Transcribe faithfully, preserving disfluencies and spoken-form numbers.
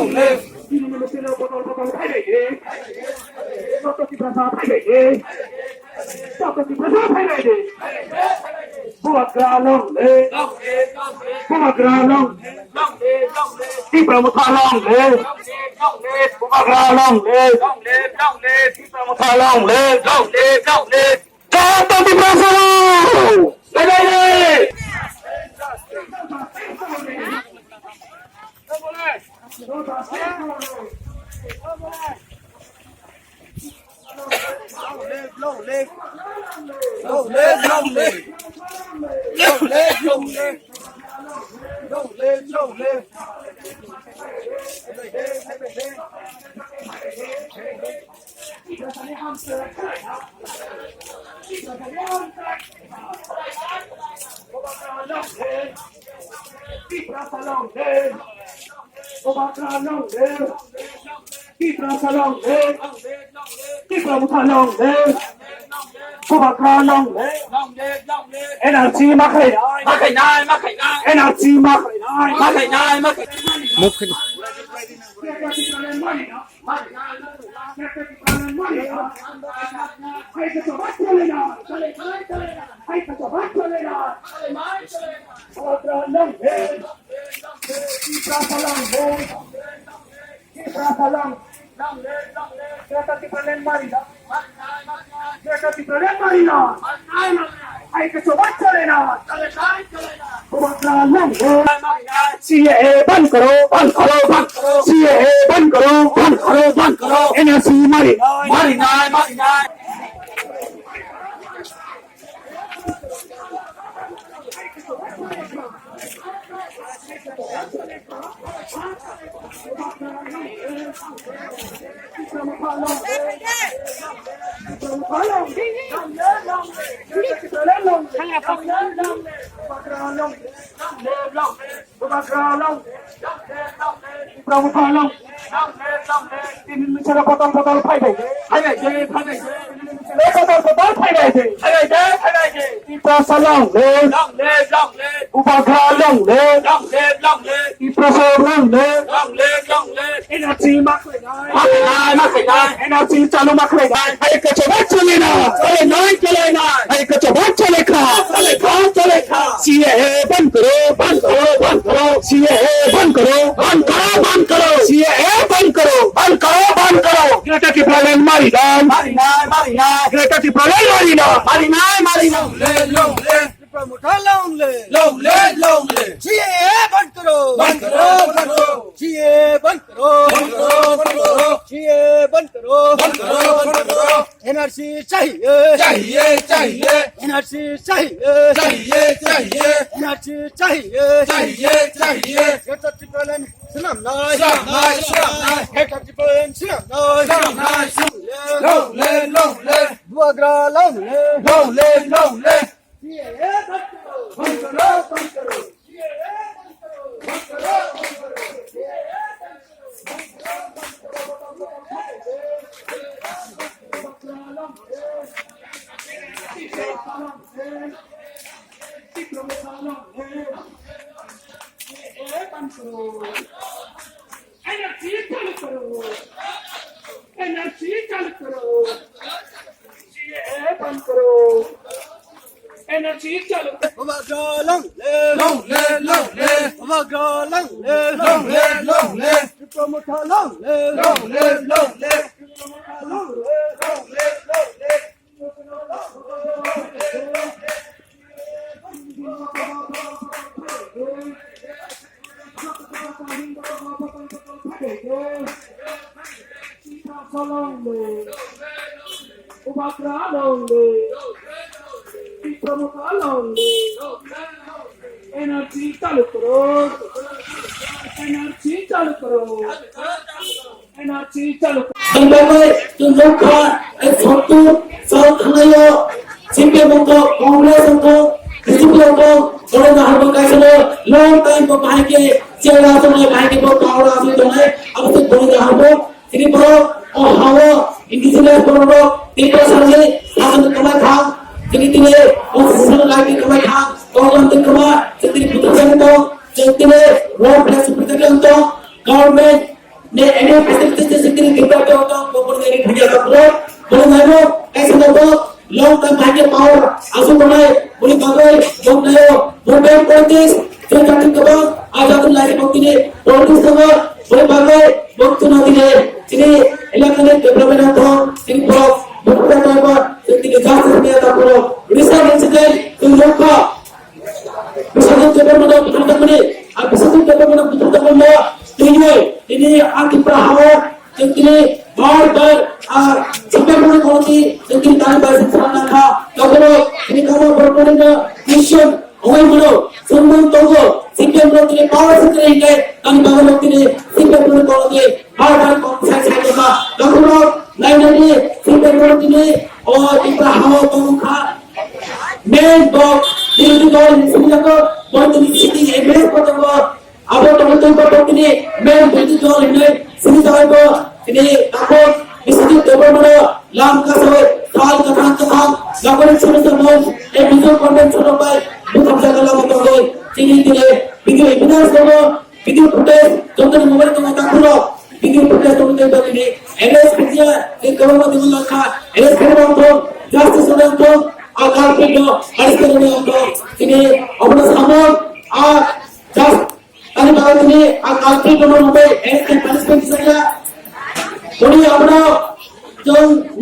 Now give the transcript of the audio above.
Bini mukhulo botol botol phaibai de. Joto Tiprasa phaibai de. Joto Tiprasa phaibai de. Bubagra long live. Bubagra long live. Tipra Motha long live. Bubagra long live. Tipra Motha long live. Joto Tiprasa long live. Long live, long live. Long live, long live. Long live, long live. Long live, long live. Tiprasa long live. Tipra Motha long live. Bubagra long live. N R C ma khainai. Ma khainai, ma khainai. N R C ma khainai. Ma khainai, ma khainai. Move khaidi. Greater Tipraland mari na. Greater Tipraland mari na. Hai ke sobat chole na. Bubagra long live. C A A बंद करो, बंद करो, बंद करो। C A A बंद करो, बंद करो, बंद करो। N R C मारी, मारी ना, मारी ना। Tipra Motha long live. Long live, long live. Tini ni sara botol botol phai bai. Phai bai, phai bai. Botol botol phai bai. Phai bai, phai bai. Tiprasa long live. Long live, long live. Bubagra long live. Long live, long live. Tiprasa long live. Long live, long live. N R C ma khlai nai. Ma khlai nai, ma khlai nai. N R C chalu ma khlai nai. Hai ke choba chole na. Chole nai, chole nai. Hai ke choba chole kha. Chole kha, chole kha. C A A बंद करो, बंद करो, बंद करो। C A A बंद करो, बंद करो, बंद करो। C A A बंद करो, बंद करो, बंद करो। Greater Tipraland मारी ना। मारी ना, मारी ना। Greater Tipraland मारी ना। मारी ना, मारी ना। Long live, long live. Tipra Motha long live. Long live, long live. C A A बंद करो। बंद करो, बंद करो। C A A बंद करो। बंद करो, बंद करो। C A A बंद करो। बंद करो, बंद करो। N R C चाहिए। चाहिए, चाहिए। N R C चाहिए। चाहिए, चाहिए। N R C चाहिए। चाहिए, चाहिए। Greater Tipraland swnamnai। Swnamnai, swnamnai। Greater Tipraland swnamnai। Swnamnai, swnamnai। Long live, long live. Bubagra long live. Long live, long live. Energy चालू करो। Energy चालू करो। C A A बंद करो। Energy चालू करो। Bubagra long live. Long live, long live. Bubagra long live. Long live, long live. Tipra Motha long live. Long live, long live. Tipra Motha long live. Long live, long live. Energy चालू करो। Energy चालू करो। Energy चालू करो। Tangbalai, chwng nukha, eh, sottur sal thangnaio, C P M wngkha, Congress wngkha, B J P wngkha, borok naharbo kaisa no long time bo bahai khe chair aswk nai, bahai khe bo power aswk tongnai, abo se borok naharbo, chini borok o hao indigenous borok rok, Tiprasa ni sasan kwma kha, chini tini o sasan lai kwma kha, kok lam kwma, chini tini bwthaksani tong, chini tini road flex bwthaksani tong, government Ne ene facilities se sitini Tripura to to ko ko ne ri thya ka pro. Ko ne ro kaisa na to long term hake power asu ko nai. Boni bagai bok nayo bok nayo politics. Jeng jati kebang aja tu lai bok tini politics sama. Boni bagai bok tu na tini sini elakani development ang thong sini block bok tu na ba sini justice me ta pro. Research incident tu lokha. Biswajit Debbarma no buthar tangmani, a Biswajit Debbarma no buthar tangmani, tini, tini a Tripura hao, chwng tini bar bar, a Supreme Court ni koloti, chwng tini tani bai chwng sana kha, tokoro tini kama borokni no mission, ongoi mano, chwng mung tongo, Supreme Court tini power secretary hinkai, tani bagwi tini Supreme Court ni koloti, bar bar kok sai sai kha, tokoro nai nai ni Supreme Court tini, o Tripura hao tongkha, Main bo birodhi dol hinwi simi jago, bo tini sitting M L A bo tongo, abo tongo tei bo tini main birodhi dol hinwi simi jago bo tini abo bisitting tebo mano lam kasoi sal kathang kathang nokoni chhoro tongmung tei Mizo convention rok bai butham jaga lama tongoi tini tini video evidence tongo. Video footage, jontoni mobile tongo takhurok. Video footage tongo tei bagwi ni arrest khaiya, tei kwbangma tongwi langkha. Arrest khairok tong, justice rok tong, a culprit no arrest khairok tong. Tini obono samung, a just, tani bagwi tini a culprit no mobile arrest khai punishment kisa ya. Tini obono jong